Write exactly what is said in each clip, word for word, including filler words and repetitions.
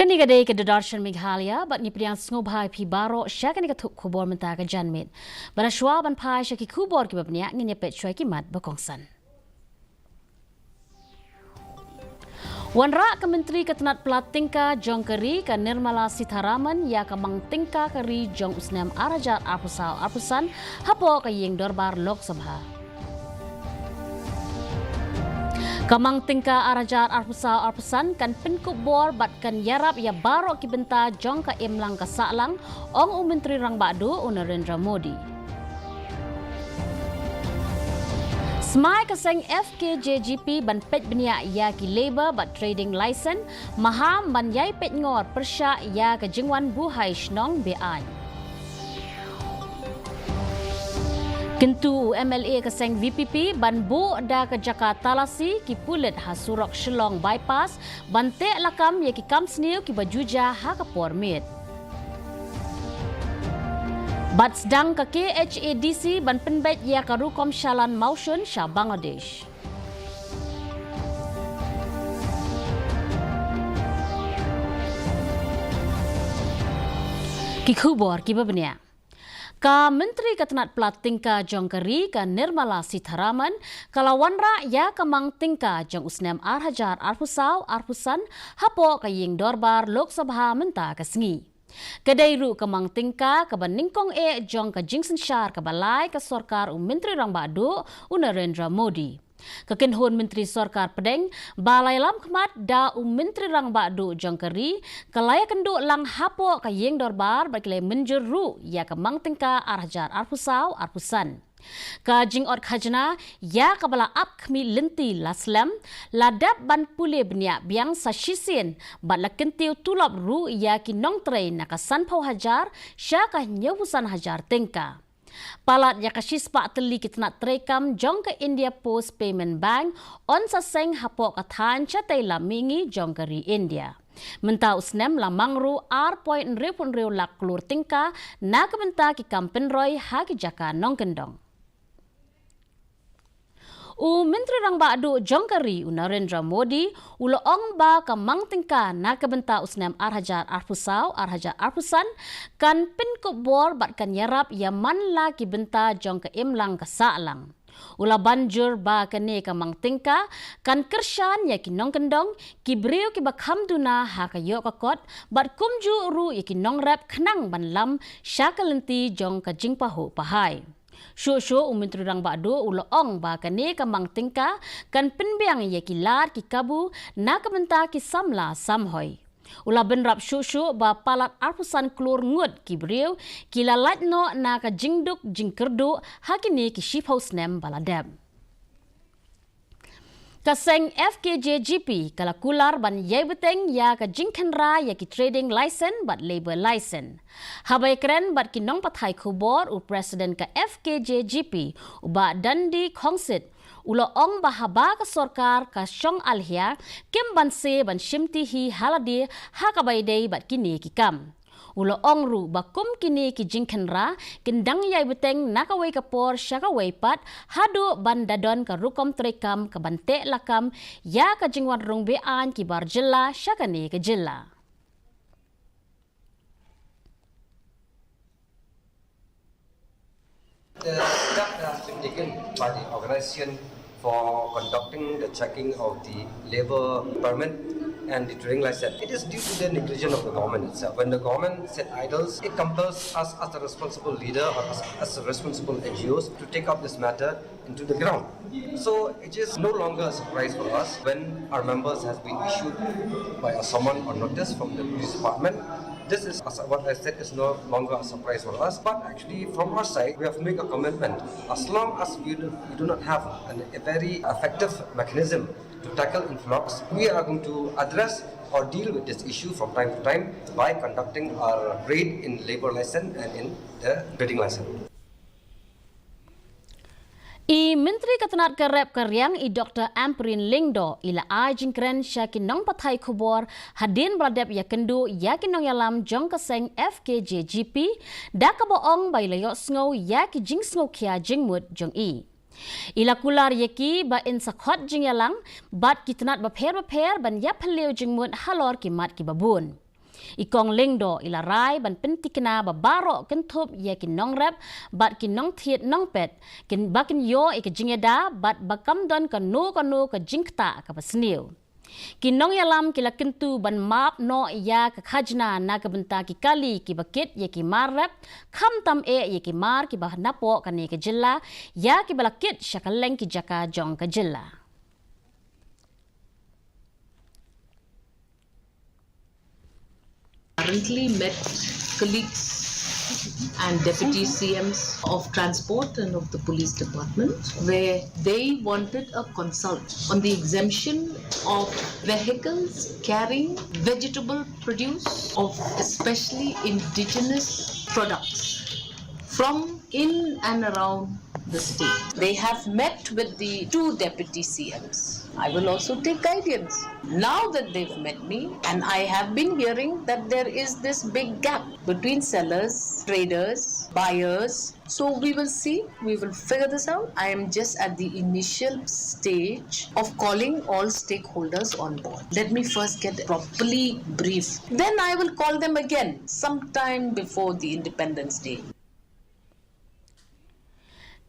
Kane ka dei ka Doordarshan Meghalaya, bad ngi pdiang sngewbha ïa phi baroh sha kane ka thup khubor mynta ka janmiet. Bad shuwa ban phai sha ki khubor kiba bniah, ngin ïa peit shuwa ki mat ba kongsan. Wanrah ka Myntri ka tnat pla tyngka jong ka ri ka Nirmala Sitharaman ïa ka mang tyngka ka ri jong u snem ar hajar arphew saw arphew san hapoh ka ïing dorbar Lok Sabha. Ka mang tyngka ar hajar arphew saw arphew san kan pynkup bor bad kan ïarap ïa baroh ki bynta jong ka imlang ka sahlang, ong u Myntri Rangbah Duh u Narendra Modi. Smai ka seng F K J G P ban peit bniah ïa ki labour bad trading license, maham ban ïai peit ngor pyrshah ïa ka jingwan buhai shnong be-aiñ. Kyntu u M L A ka seng V P P ban buh da ka jaka talasi ki pulit ha surok Shillong Bypass ban teh lakam ïa ki kam sniew kiba ju jia ha ka por miet. Bad sdang ka K H A D C ban pynbeit ïa ka rukom shalan mawshun sha Bangladesh. Ki khubor kiba bniah. Ka Myntri ka tnat pla tyngka jong ka ri ka Nirmala Sitharaman ka la wanrah ïa ka mang tyngka jong u snem ar hajar arphew saw arphew san hapoh ka ïing dorbar Lok Sabha mynta ka sngi. Ka dei ruh ka mang tyngka kaba nyngkong eh jong ka jingsynshar kaba lai ka sorkar u Myntri Rangbah Duh u Narendra Modi. Ka kynhun Myntri Sorkar Pdeng ba la ïalam khmat da u Myntri Rangbah Duh jong ka ri ka la ïakynduh lang hapoh ka ïing dorbar bad ki la mynjur ruh ïa ka mang tyngka ar hajar arphew saw arphew san. Ka jingot khajna ïa kaba la ap khmih lynti la slem, la dep ban pule bniah biang sa shisien bad la kyntiew tulop ruh ïa ki nongtrei na ka sanphew hajar sha ka hynñiewphew san hajar tyngka. Palat ïa ka shispah tylli ki tnat treikam jong ka India Post Payment Bank yn sa seng hapoh ka thaiñ shatei lam mihngi jong ka ri India. Mynta u snem la mang ruh ar point hynriewphew hynriew lak klur tyngka na ka bynta ki kam pynroi ha ki jaka nongkyndong. U Myntri Rangbah Duh jong ka ri u Narendra Modi u la ong ba ka mang tyngka na ka bynta u snem ar hajar arphew saw ar hajar arphew san kan pynkup bor bad kan ïarap ïa man la ki bynta jong ka imlang ka sahlang. U la ban jur ba kane ka mang tyngka kan kyrshan ïa ki nongkyndong, ki briew kiba kham duna ha ka ïoh ka kot bad kumjuh ruh ïa ki nongrep khnang ban lam sha ka lynti jong ka jingpahuh pahai. Shuh shuh u Myntri Rangbah Duh u la ong ba kane ka mang tyngka kan pynbiang ïa ki lad ki kabu na ka bynta ki samla samhoi. U la bynrap shuh shuh ba palat arphew san klur ngut ki briew ki la lait noh na ka jingduk jingkyrduh ha kine ki shiphew snem ba la dep. Ka seng F K J G P ka la kular ban ïai bteng ïa ka jingkhynra ïa ki trading license bad labour license. Haba ïakren bad ki nongpathai khubor u President ka F K J G P u Bah Dandi Khongsit u la ong ba haba ka sorkar ka shong alhia kim banse ban shimti hi ha lade ha kaba ïadei bad kine ki kam. U la ong ruh ba kum kine ki jingkhynra kin dang ïai bteng na kawei ka por sha kawei pat haduh ban da don ka rukom treikam ka ban teh lakam ïa ka jingwan rung be-aiñ ki bar jylla sha kane ka jylla. The step has been taken by the organization for conducting the checking of the labor permit and the trading license. It is due to the negligence of the government itself. When the government sit idle, it compels us as a responsible leader or as, as a responsible N G Os to take up this matter into the ground. So it is no longer a surprise for us when our members has been issued by a summon or notice from the police department. This is, as what I said, is no longer a surprise for us. But actually, from our side, we have to make a commitment. As long as we do, we do not have an, a very effective mechanism to tackle influx, we are going to address or deal with this issue from time to time by conducting our raid in labor license and in the trading license. I Myntri ka tnat ka rep ka riang i Doctor Ampareen Lyngdoh i la ai jingkren sha ki nongpathai khubor hadien ba la dep ïakynduh ïa ki nongïalam jong ka seng F K J G P da kaba ong ba i la ïohsngew ïa ki jingsngewkhia jingmut jong i. I la kular ïa ki ba in sa khot jingïalang bad ki tnat bapher bapher ban ïaphylliew jingmut halor ki mat kiba bun. I Kong Lyngdoh i la rai ban pyntikna ba baroh kynthup ïa ki nongrep bad ki nongthied nongpet, kin ba kin ïoh ïa ka jingïada bad ba kam don kano kano ka jingktah kaba sniew. Ki nongïalam ki la kyntu ban map noh ïa ka khajna na ka bynta ki kali kiba kit ïa ki mar rep, khamtam eh ïa ki mar kiba napoh kane ka jylla, ïa kiba la kit sha kylleng ki jaka jong ka jylla. Currently met colleagues and deputy C Ms of transport and of the police department, where they wanted a consult on the exemption of vehicles carrying vegetable produce of especially indigenous products from in and around the state. They have met with the two deputy C Ms. I will also take guidance. Now that they've met me, and I have been hearing that there is this big gap between sellers, traders, buyers. So we will see, we will figure this out. I am just at the initial stage of calling all stakeholders on board. Let me first get properly briefed. Then I will call them again sometime before the Independence Day.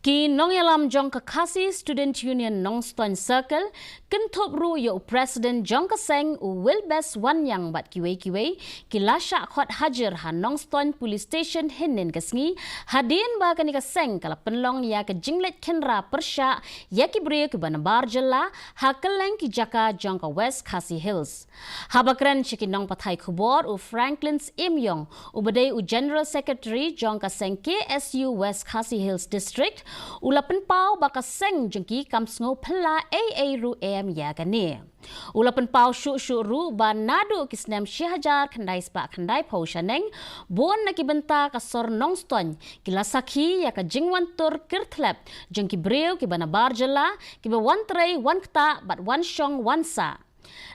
Ki nongïalam jong ka Khasi Student Union Nongstoiñ Circle, kynthup ruh ïa u President jong ka seng u Wilbes Wanniang bad kiwei kiwei, ki la shah khot hajir ha Nongstoiñ Police Station hynnin ka sngi, hadien ba kane ka seng ka la pynlong ïa ka jingleit khynra pyrshah ïa ki briew kiba nabar jylla, ha kylleng ki jaka jong ka West Khasi Hills. Haba kren sha ki nongpathai khubor u Franklin Syiemlieh, uba dei u General Secretary jong ka seng K S U West Khasi Hills District, u la pynpaw ba ka seng jong ki kam sngew phylla ei ei ruh em ïa kane. U la pynpaw shuh shuh ruh ba naduh ki snem shi hajar khyndai spah khyndai phew shaneng, bun na ki bynta ka sor Nongstoiñ, ki la sakhi ïa ka jingwan tur kyrthlep jong ki briew kiba nabar jylla, kiba wan trei wan ktah bad wan shong wan sah.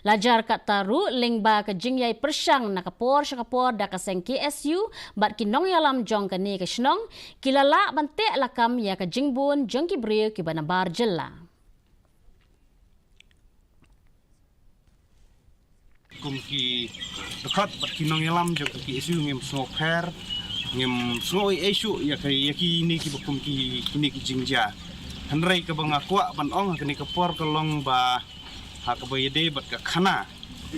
La jar kata ruh lyngba ka jingïai pyrshang na ka por sha ka por da ka seng K S U bad ki nongïalam jong kane ka shnong, ki la lah ban teh lakam ïa ka jingbun jong ki briew kiba nabar jylla. Kum ki dkhot bad ki nongïalam jong ka K S U ngim sngew pher, ngim sngew ei ei shuh ïa ka, ïa kine kiba kum ki, kine ki jingjia. Hynrei kaba nga kwah ban ong ha kane ka por ka long ba ha kaba ïadei bad ka khana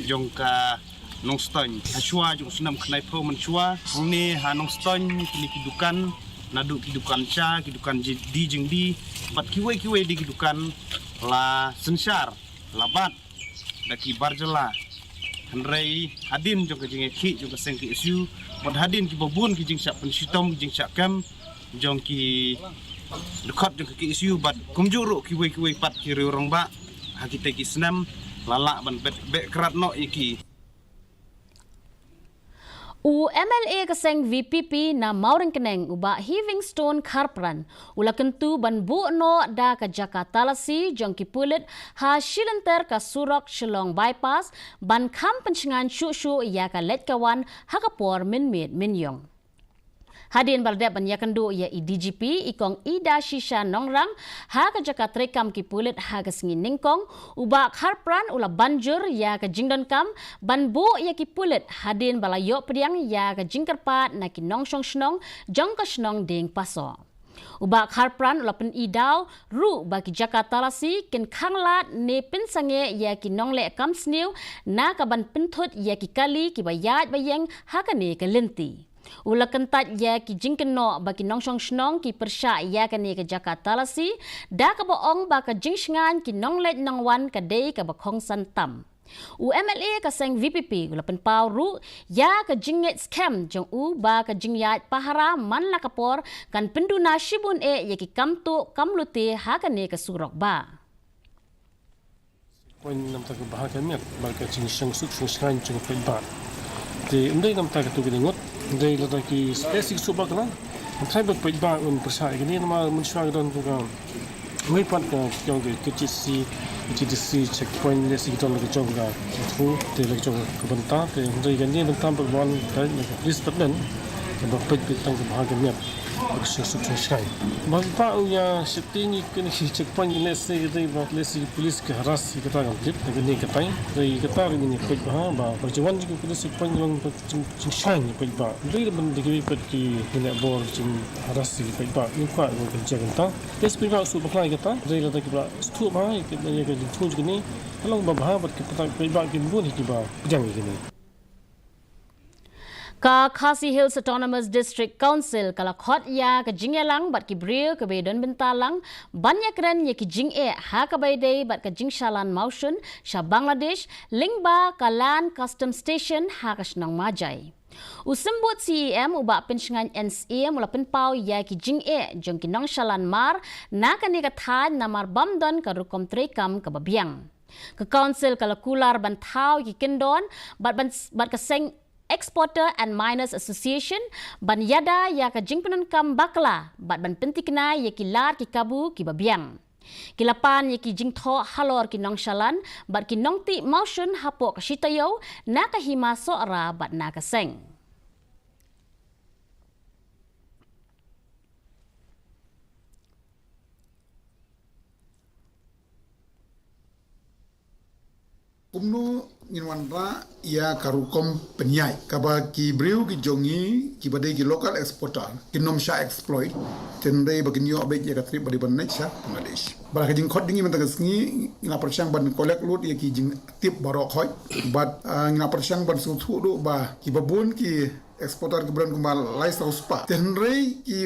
jong ka Nongstoiñ. Hashwa jong u snem khyndai phew mynshuwa, hangne ha Nongstoiñ kine ki dukan, naduh ki dukan cha, ki dukan ji-, die jingdie, bad kiwei kiwei de ki dukan la synshar, la bat da ki bar jylla. Hynrei hadien jong ka jingïakhih jong ka seng K S U, bad hadien kiba bun ki jingshah pynshitom, ki jingshah kem jong ki dkhot jong ka K S U, bad kumjuh ruh kiwei kiwei pat ki riew rangbah ha kitei ki snem, la lah ban beh, beh krat noh ïa ki. U M L A ka seng V P P na Mawryngkneng, u Bah Heavingstone Kharpran, u la kyntu ban buh noh da ka jaka talasi jong ki pulit ha shilynter ka surok Shillong Bypass, ban kham pynshngaiñ shuh shuh ïa ka leit ka wan ha ka por mynmiet mynïong. Hadien ba la dep ban ïakynduh ïa i D G P, i Kong Idashisha Nongrang, ha ka jaka treikam ki pulit ha ka sngi nyngkong, u Bah Kharpran u la ban jur ïa ka jingdonkam ban buh ïa ki pulit, hadien ba la ïoh pdiang ïa ka jingkyrpad na ki nongshong shnong jong ka shnong Diengpasoh. U Bah Kharpran u la pyni daw ruh ba ki jaka talasi kin khanglad ne pynsangeh ïa ki nongleh kam sniew na ka ban pynthut ïa ki kali kiba ïaid ba ïeng ha kane ka lynti. U la kyntait ïa ki jingkynnoh ba ki nongshong shnong ki pyrshah ïa kane ka jaka talasi, da kaba ong ba ka jingshngaiñ ki nongleit nongwan ka dei kaba kongsan tam. U M L A ka seng V P P u la pynpaw ruh ïa ka jingngeit skhem jong u ba ka jingïaid pahara man la ka por kan pynduna shibun eh ïa ki kam tuh kam lute ha kane ka surok bah. Point namar ka bha ka miat, bad ka jingsuk jingsngaiñ jong u paidbah. Te ym dei namar katu ka jingmut, ym dei lada ki spesifik suk ba ka la. Hynrei ba u paidbah un pyrshah ïa kane namar mynshuwa ka don tu ka. Wei pat ka jong ka K T C, K T C checkpoint lehse ki don la ka jong ka. Te la ka jong ka bynta, te ym dei kane bynta ba ka wan ka police department. Kaba peit peit tang ka bha ka miat. Sha suk sha shkai. Ba ba u ïa sheptieng ïa kine ki checkpoint, lehse ki dei ba lehse ki police ki harass ïa kata ka trip, ïa kane ka tai. Dei kata ka ngi peit bha ba ba jingwan jong ki police checkpoint long ba jing jingshai ngi peit bha. Dei ban dei ki peit ki ngi bor jing harass ïa ki peit bha. Ngi kwah ba ka jia kata. Lehse peit bha suk bakla ïa kata. Dei lada ki ba suk bha ïa ka ïa ka jingthung jong kine. Ka long ba bha bad ki peit bha ki bun ïa ki ba pdiang ïa kine. Ka Khasi Hills Autonomous District Council ka la khot ïa ka jingïalang bad ki briew kiba don bynta lang ban ïakren ïa ki jingeh ha kaba ïadei bad ka jingshalan mawshun sha Bangladesh lyngba ka Land Customs Station ha ka shnong Majai. U Symbud C E M u Bah Pynshngain N Syiem u la pynpaw ïa ki jingeh jong ki nongshalan mar na kane ka thaiñ namar bym don ka rukom treikam kaba biang. Ka Council ka la kular ban thaw ïa ki kyndon bad ban bad ka seng Exporter and Miners Association ban ïada ïa ka jingpyndonkam bakla bad ban pynthikna ïa ki lad ki kabu kiba biang. Ki la pan ïa ki jingthoh halor ki nongshalan bad ki nongtih mawshun hapoh ka shi taïew na ka Hima Sohra bad na ka seng. Kumno ngin wanrah ïa ka rukom pynïaid kaba ki briew ki jong ngi kiba dei ki local exporter kin ym shah exploit, hynrei ba kin ïoh beit ïa ka trip ba dei ban leit sha Bangladesh. Bad ka jingkhot jong ngi mynta ka sngi ngi la pyrshang ban collect lut ïa ki jingtip baroh khoit bad, ah, ngi la pyrshang ban sngewthuh duh ba kiba bun ki exporter kiba don kumba lai saw spah. Hynrei ki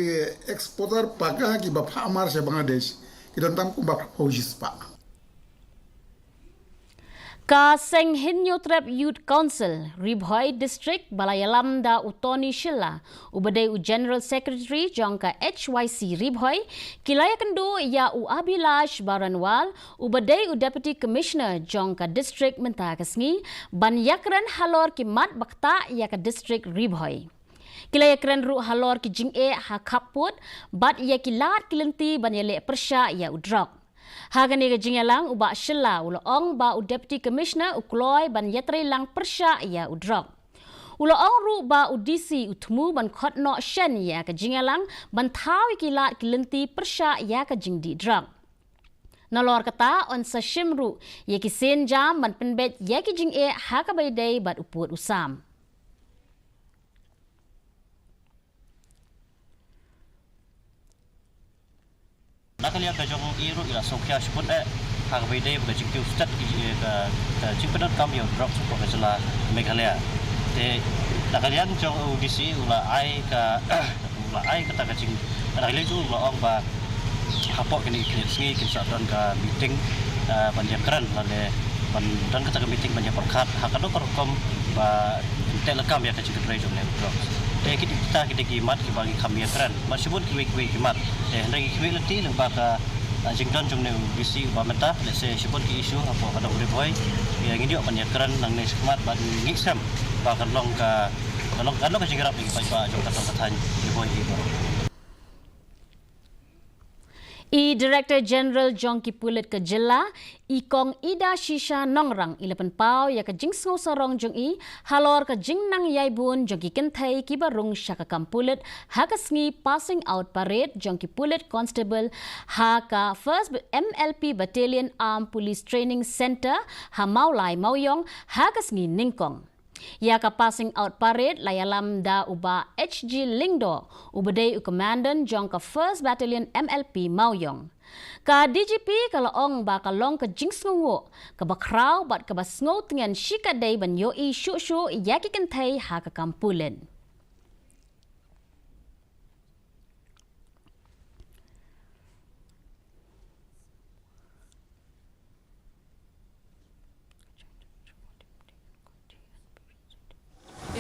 exporter paka kiba phah mar sha Bangladesh ki don tam kumba phraphew shi spah. Ka Seng Hynñiewtrep Youth Council Ri Bhoi District ba la ïalam da u Tony Shylla uba dei u General Secretary jong ka H Y C Ri Bhoi ki la ïakynduh ïa u Abhilash Baranwal uba dei u Deputy Commissioner jong ka district mynta ka sngi ban ïakren halor ki mat ba ktah ïa ka district Ri Bhoi. Ki la ïakren ruh halor ki jingeh ha khappud bad ïa ki lad ki lynti ban ïaleh pyrshah ïa u drok. Ha kane ka jingïalang u Bah Shylla u la ong ba u Deputy Commissioner u kloi ban ïatreilang pyrshah ïa u drok. U la ong ruh ba u D C u thmu ban khot noh shen ïa ka jingïalang ban thaw ïa ki lad ki lynti pyrshah ïa ka jingdih drok. Nalor kata yn sa shim ruh ïa ki sienjam ban pynbeit ïa ki jingeh ha kaba ïadei bad u pud u sam. Na ka liang ka jong i ruh i la sngewkhia shibun eh ha kaba ïadei bad ka jingkiew stet ki, eh, ka, ka jingpyndonkam ïa u drok sha ka jylla Meghalaya. Te na ka liang jong u D C u la ai ka, u la ai kata ka jing, na ka liang jong u la ong ba hapoh kine ki khyndiat sngi kin sa don ka meeting, eh, ban ïakren lane ban don kata ka meeting ban ïapyrkhat ha kano ka rukom ba kin teh lakam ïa ka jingkynrei jong une u drok. Te kita ki dei ki mat kiba ngi kham ïakren. Mat shibun kiwei kiwei ki mat. Te hynrei ngi khmih lynti lyngba ka, ah, jingdon jong une u D C uba mynta, lehse shibun ki issue hapoh ka dong Ri Bhoi. Ïa ngin ïoh ban ïakren nangne shakhmat bad ngi ngeit skhem ba kan long ka, kan long, kan long ka jingïarap ïa ki paidbah jong ka dong ka thaiñ Ri Bhoi hi baroh. I Director General jong ki pulit ka jylla, i Kong Idashisha Nongrang, i la pynpaw ïa ka jingsngewsarong jong i halor ka jingnang ïaibun jong ki kynthei kiba rung sha ka kam pulit ha ka sngi Passing Out Parade jong ki pulit constable ha ka First M L P Battalion Armed Police Training Centre ha Mawlai Mawiong ha ka sngi nyngkong. Ïa ka Passing Out Parade la ïalam da u Bah H G Lyngdoh, uba dei u Commandant jong ka First Battalion M L P Mawiong. Ka D G P ka la ong ba ka long ka jingsngewnguh kaba khraw bad kaba sngewtngen shikatdei ban ïohi shuh shuh ïa ki kynthei ha ka kam pulit.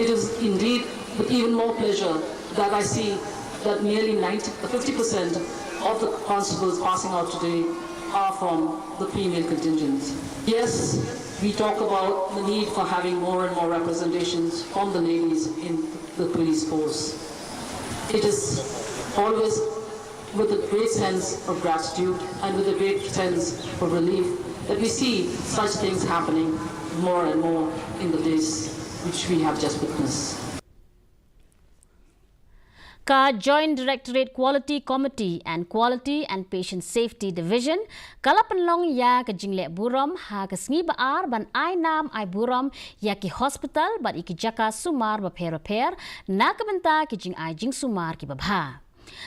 It is indeed with even more pleasure that I see that nearly ninety, fifty percent of the constables passing out today are from the female contingent. Yes, we talk about the need for having more and more representations from the ladies in the police force. It is always with a great sense of gratitude and with a great sense of relief that we see such things happening more and more in the days which we have just witnessed. Ka Joint Directorate Quality Committee and Quality and Patient Safety Division ka la pynlong ïa ka jingleh burom ha ka sngi ba ar ban ai nam ai burom ïa ki hospital bad ïa ki jaka sumar bapher bapher na ka bynta ki jingai jingsumar ki babha.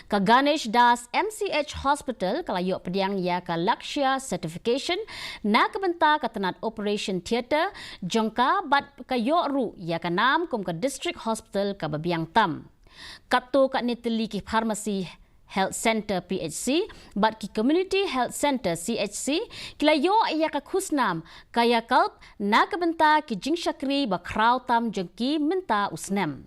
Ka Ganesh Das M C H Hospital ka la ïoh pdiang ïa ka Lakshya Certification na ka bynta ka tnat Operation Theatre jong ka bad ka ïoh ruh ïa ka nam kum ka District Hospital ka ba biang tam. Katto katne tylli ki Pharmacy Health Centre P H C bad ki Community Health Centre C H C ki la ïoh ïa ka khusnam Kayakalp na ka bynta ki jingshakri ba khraw tam jong ki mynta u snem.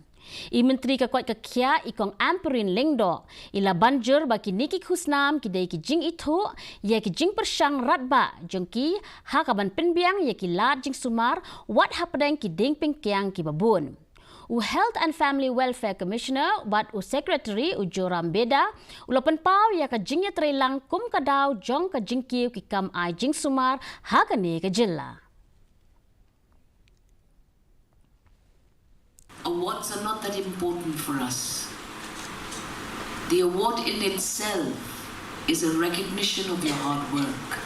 I Myntri ka koit ka khiah i Kong Ampareen Lyngdoh i la ban jur ba kine ki khusnam ki dei ki jingithuh ïa ki jingpyrshang radbah jong ki ha ka ban pynbiang ïa ki lad jingsumar wat hapdeng ki dieng pyngkiang ki babun. U Health and Family Welfare Commissioner bad u Secretary u Joram Beda u la pynpaw ïa ka jingïatreilang kum ka daw jong ka jingkiew ki kam ai jingsumar ha kane ka jylla. Awards are not that important for us. The award in itself is a recognition of your hard work.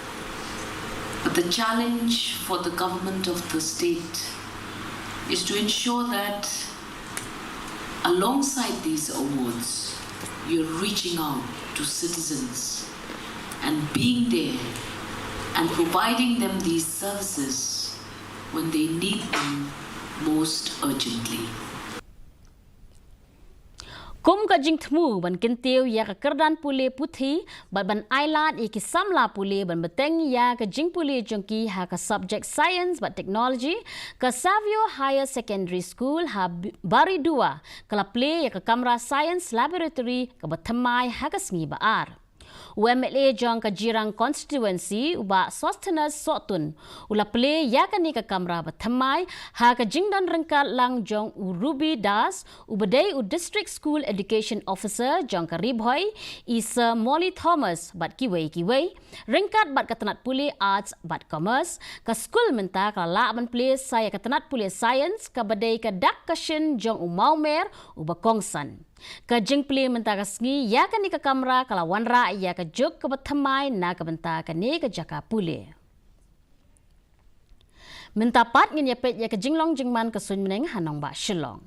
But the challenge for the government of the state is to ensure that alongside these awards, you're reaching out to citizens and being there and providing them these services when they need them most urgently. Kum ka jingthmu ban kyntiew ïa ka kyrdan pule puthi bad ban ailad ïa ki samla pule ban bteng ïa ka jingpule jong ki ha ka subject Science bad Technology, ka Savio Higher Secondary School ha Baridua ka la plie ïa ka kamra Science Laboratory ka ba thymmai ha ka sngi ba ar. U M L A jong ka Jirang Constituency u Bah Sosthenes Sohtun u la plie ïa kane ka kamra ba thymmai ha ka jingdon ryngkat lang jong u Ruby Das u ba dei u District School Education Officer jong ka Ri Bhoi, i Sir Molly Thomas bad kiwei kiwei, ryngkat bad ka tnat pule Arts bad Commerce. Ka skul mynta ka la lah ban plie sa ïa ka tnat pule Science ka ba dei ka dak ka shin jong u Mawmer u ba kongsan. Ka jingplie mynta ka sngi ïa kane ka kamra ka la wanrah ïa ka juk ka ba thymmai na ka bynta kane ka jaka pule. Mynta pat ngin ïa peit ïa ka jinglong jingman ka suiñ bneng ha nongbah Shillong.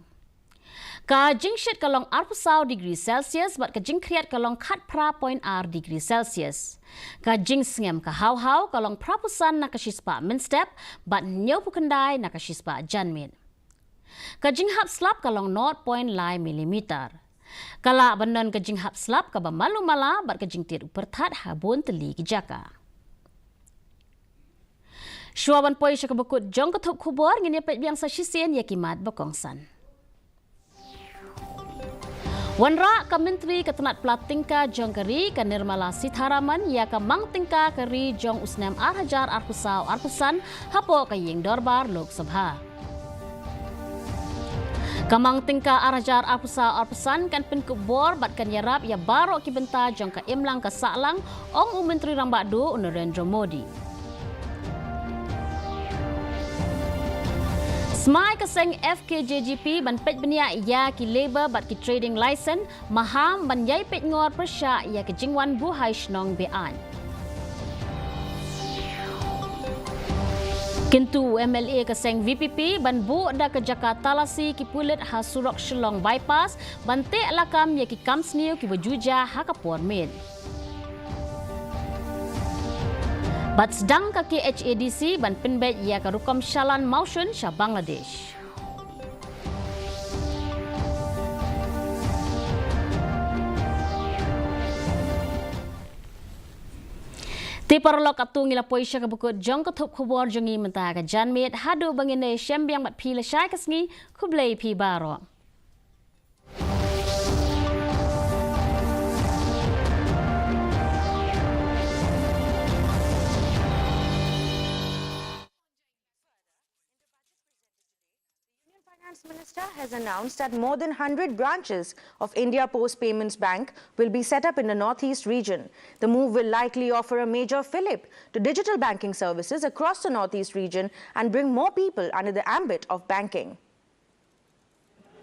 Ka jingshit ka long arphew saw degree Celsius bad ka jingkhriat ka long khatphra point ar degree Celsius. Ka jingsngem ka haw haw ka long phraphew san na ka shispah mynstep bad hynñiewphew khyndai na ka shispah janmiet. Ka jinghap slap ka long nought point lai millimeter. Ka lah ban don ka jinghap slap ka ba malu mala bad ka jingtied u pyrthat ha bun tylli ki jaka. Shuwa ban poi sha ka bakut jong ka thup khubor ngin ïa peit biang sa shisien ïa ki mat ba kongsan. Wanrah ka Myntri ka tnat pla tyngka jong ka ri ka Nirmala Sitharaman ïa ka mang tyngka ka ri jong u snem ar hajar arphew saw arphew san hapoh ka ïing dorbar Lok Sabha. Ka mang tyngka ar hajar arphew saw arphew san kan pynkup bor bad kan ïarap ïa baroh ki bynta jong ka imlang ka sahlang, ong u Myntri Rangbah Duh u Narendra Modi. Smai ka seng F K J G P ban peit bniah ïa ki labour bad ki trading license, maham ban ïai peit ngor pyrshah ïa ka jingwan buhai shnong be-aiñ. Kyntu u M L A ka seng V P P ban buh da ka jaka talasi ki pulit ha surok Shillong Bypass ban teh lakam ïa ki kam sniew ki ba ju jia ha ka por miet. Bad sdang ka K H A D C ban pynbeit ïa ka rukom shalan mawshun sha Bangladesh. Te paralok, katto ngi la poi sha ka bakut jong ka thup khubor jong ngi mynta ka janmiet. Haduh ba ngin ïashem biang bad phi lashai ka sngi, khublei phi baroh. Union Finance Minister has announced that more than hundred branches of India Post Payments Bank will be set up in the Northeast region. The move will likely offer a major fillip to digital banking services across the Northeast region and bring more people under the ambit of banking.